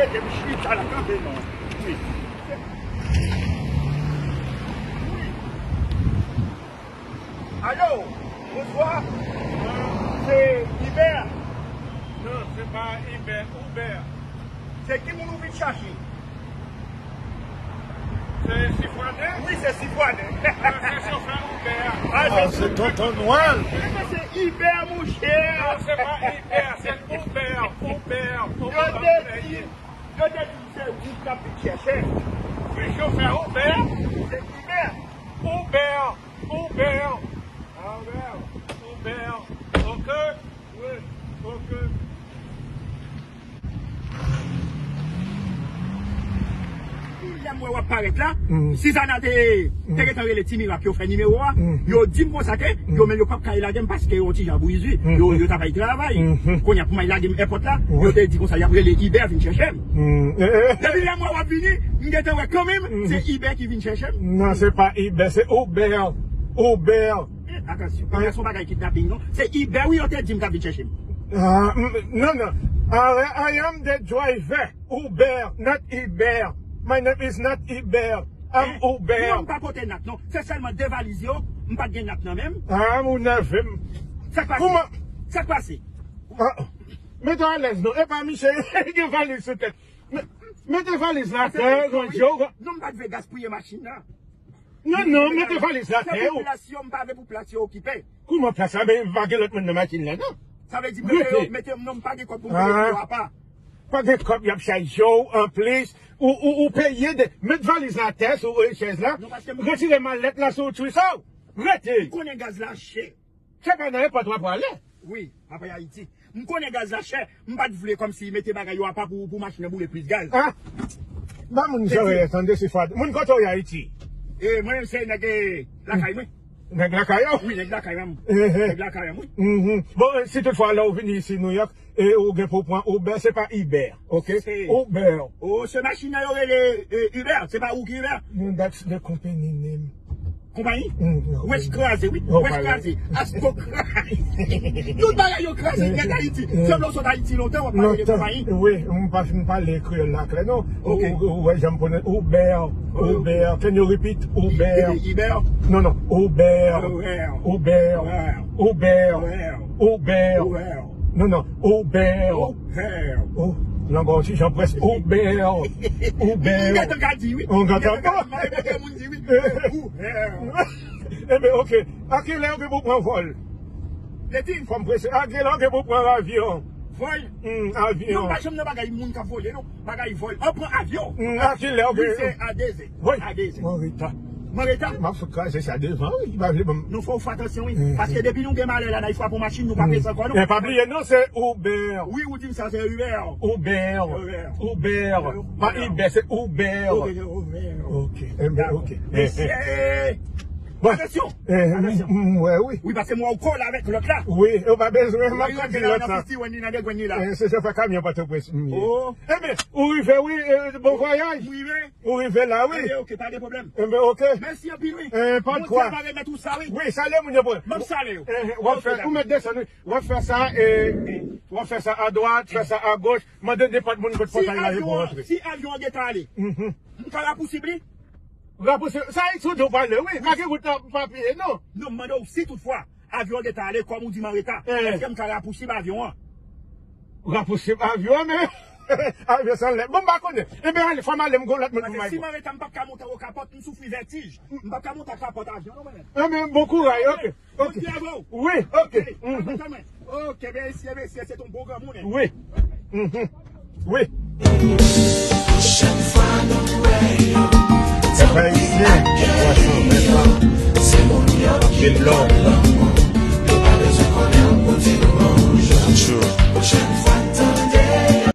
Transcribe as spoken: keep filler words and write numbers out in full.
Mete m chita la kanpe non. Wi. Wi. Alo, bonswa. Se Ibè? Non, se pa Ibè, Oubè. Se ki moun ou vin chache? Se Sifwaden? Wi, se Sifwaden. Ah, se chofè Oubè a. Ah, se tonton Nwèl. Ebyen, se Ibè, monchè. Non, se pa Ibè, se Oubè, Oubè, Oubè. Yo te di, yo te di se ou k ap vin chèche m. Se chofè Oubè? Se Ibè. Oubè, Oubè. Ah, Oubè. Oubè, ok. Wi, ok. Lè m wè w ap parèt la, Sizana te, te gentan rele Ti Mirak, yo fè nimewo a. Yo di m konsa ke yo menm yo p ap ka lage m paske yo ti jan bwizi. Yo, yo ta bay travay. Kounye a pou m al lage m èpòt la, yo te di konsa y ap rele Ibè vin chèche m. Depi lè m wè w ap vini, m gentan wè kanmenm se Ibè ki vin chèche m. Non, se pa Ibè, se Oubè. Oubè. Eh, atansyon, kounye a se yon bagay kidnaping non. Se Ibè wi yo te di m k ap vin chèche m. Ah, mm, non, non. I, I am the driver. Uber, not Ibè. My name is not Ibè. I'm Uber. Non, m pa pote nat non. Se sèlman de valiz yo, m pa t gen nat nan men m. Ah, ou nève m. Sa k pase? Kouman? Sa k pase? Ah, mete w alèz non. E pa misye ki gen valiz sou tèt. Me-, mete valiz la atè, Gonjo. Non, m pa t vle gaspiye machin nan. Non, non, mete valiz la atè. Se pou plas yo, m pa vle pou plas yo okipe. Kouman plas la? Men pa gen lòt moun nan machin la, non? Sa vle di mete yo, mete m non, m pa gen kòb pou m peye pou yo apa. Pa gen kòb, y ap chaje w, anplis, ou, ou, ou peye de, met valiz la atè sou, euh, chèz la, retire malèt la sou twi sa w. Rete. M konnen gaz la chè. Se pa nan èpòt w ap prale? Wi, m ap al Ayiti. M konnen gaz la chè, m pa t vle kòmsi mete bagay yo apa pou, pou machin nan boule plis gaz. Ah! Ba moun zòrèy tande, se fwa. Moun kote w ye Ayiti? E mwen se nèg, eh, lakay mwen. Nèg lakay ou? Wi, nèg lakay mwen. Nèg lakay mwen, wi. Mhm. Bon, eh, si toutfwa lè w vini isi Nouyòk, e ou gen pou pran Uber, se pa Ibè, ok? Uber. Oh, se machin nan yo rele, eh, Uber, se pa ou ki Uber? Non, that's the company name. Konpayi? Wèch kraze, wi. Wèch kraze. Asto kraze. Tout bagay yo kraze nèt Ayiti. Sanble w sot Ayiti lontan, w ap pale de konpayi. Wi, m pa fin pale kreyòl la klè, non. Ou, ou, ou wè jan m pwononse Uber, Uber. Can you repeat? Uber. Ibè. Non, non. Uber. Uber. Uber. Uber. Non, non. Uber. Oh, lang ou ti jan près. Uber. Uber. M gentan ka di, wi. M gentan ka di, m pa repote moun di, wi. Uber. Enben, ok. A kilè ou gen pou pran vòl? Leti. Fò m prese. A kilè ou gen pou pran avyon? Vòl? Hmm, avyon. Non, pa janm nan bagay moun k ap vole, non. Bagay vòl. An pran avyon. Hmm, a kilè ou gen? Wi, se a dezè. Wi. A dezè. Mwen reta. Mwen reta. M ap fout kraze sa devan, wi. Li pa vle ban m. Nou fò w fè atansyon, wi. Paske depi nou gen malè la, nan frape yon machin, nou pa prese ankò, non. E pa bliye, non, se Uber. Wi, ou di m sa, se Uber. Uber. Uber. Pa Ibè, se Uber. Ok, Uber. Ok. Enben, ok. Mesye. Bon. Atansyon. Atansyon. M wè, wi. Wi, paske m wè w kole avèk lòt la. Wi, ou pa bezwen, m ap di lòt la. Nan fisi, wè, ni nan degrenn li la. Eh, se chofè kamyon Pòtoprens m ye. Oh. Enben, ou rive, wi, eh, bon vwayaj. M rive. Ou rive la, wi. Eh, ok, pa gen pwoblèm. Enben, ok. Mèsi anpil, wi. Eh, pa de kwa. Bondye va remèt ou sa, wi. Wi, salye moun yo pou. M ap salye yo. Eh, w ap fè, ou mèt desann, wi. W ap fè sa, eh, w ap fè sa adwat, fè sa agoch. Mande nenpòt moun kot pòtay la ye pou rantre. Si avyon an gentan ale, m ka rapousib li? Rapousib, sa e sou do pale, wi. Pa gen wout la, pa piye, non. Non, m mande w si toutfwa avyon an gentan ale, kòm ou di m an reta, èske m ka rapousib avyon an? Rapousib avyon an, men avyon san lè. Bon, m pa konnen. Enben, ale, fò m ale, m gon lòt moun pou m al wè. Paske si m an reta, m p ap ka monte an kapòt, m soufri vètij. M p ap ka monte an kapòt avyon, non, mwen menm. Enben, bon kouraj, ok. Ok. Wi, ok. Ok, mesye, mesye, se yon bon granmoun. Wi. Wi. Pwochèn fwa nou wè yo. Pèp ayisyen, pwason, pèp la. Se moun yo ki love.